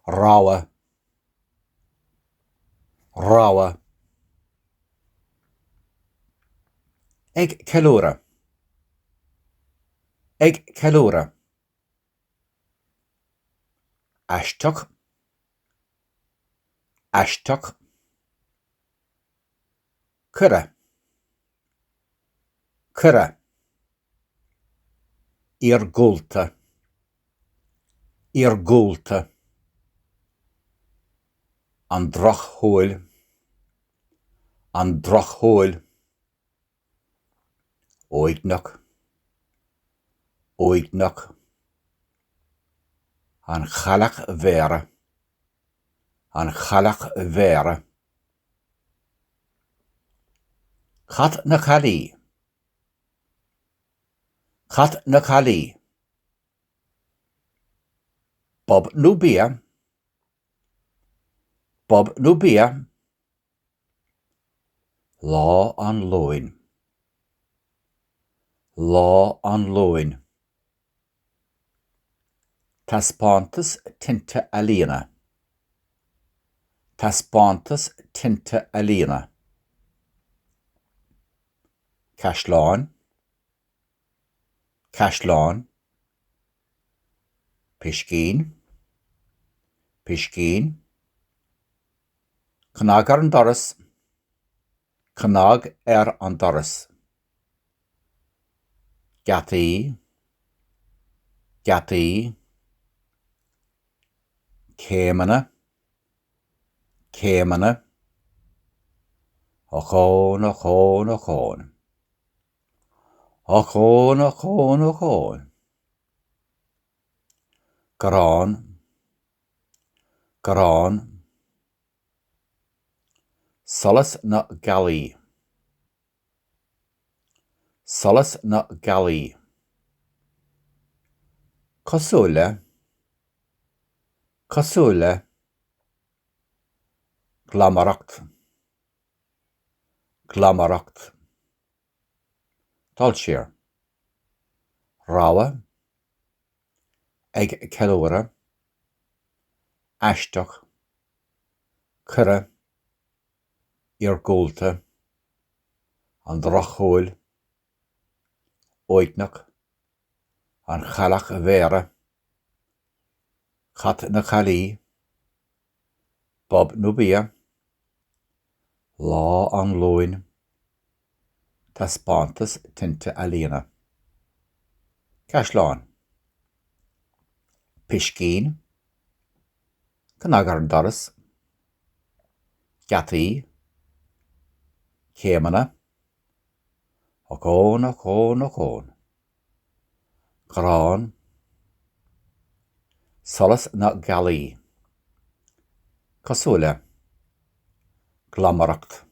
Rogha. Rogha. Ag ceiliúradh. Ag ceiliúradh. Aisteach. Aisteach. Cuireadh. Cuireadh. Iargúlta. Iargúlta. An drochshúil. An drochshúil. Uaigneach. Uaigneach. An Chailleach Bhéarra. An Chailleach Bhéarra. Cat na Caillí. Cat na Caillí. Bob nó bia? Bob nó bia? Lá an Luain. Lá an Luain. Taispeántas tinte ealaíne. Taispeántas tinte ealaíne. Caisleán. Caisleán. Piscín. Piscín. Cnag ar an doras. Cnag ar an doras. Geataí. Geataí. Céimeanna. Céimeanna. Ochón, ochón, ochón. Ochón, ochón, ochón. Garrán. Garrán. Solas na gealaí. Solas na gealaí. Cosúil le. Cosúil le. Glamaireacht. Glamaireacht. Dul siar. Rogha. Ag ceiliúradh. Aisteach. Cuireadh. Iargúlta. An drochshúil. Uaigneach. An Chailleach Bhéarra. Cat na Caillí. Bob nó bia. Lá an Luain. Taispeántas tinte ealaíne. Caisleán. Piscín. Cnag ar an doras. Geataí. Céimeanna. Ochón, ochón, ochón. Garrán. Solas na gealaí. Cosúil le. Glamaireacht.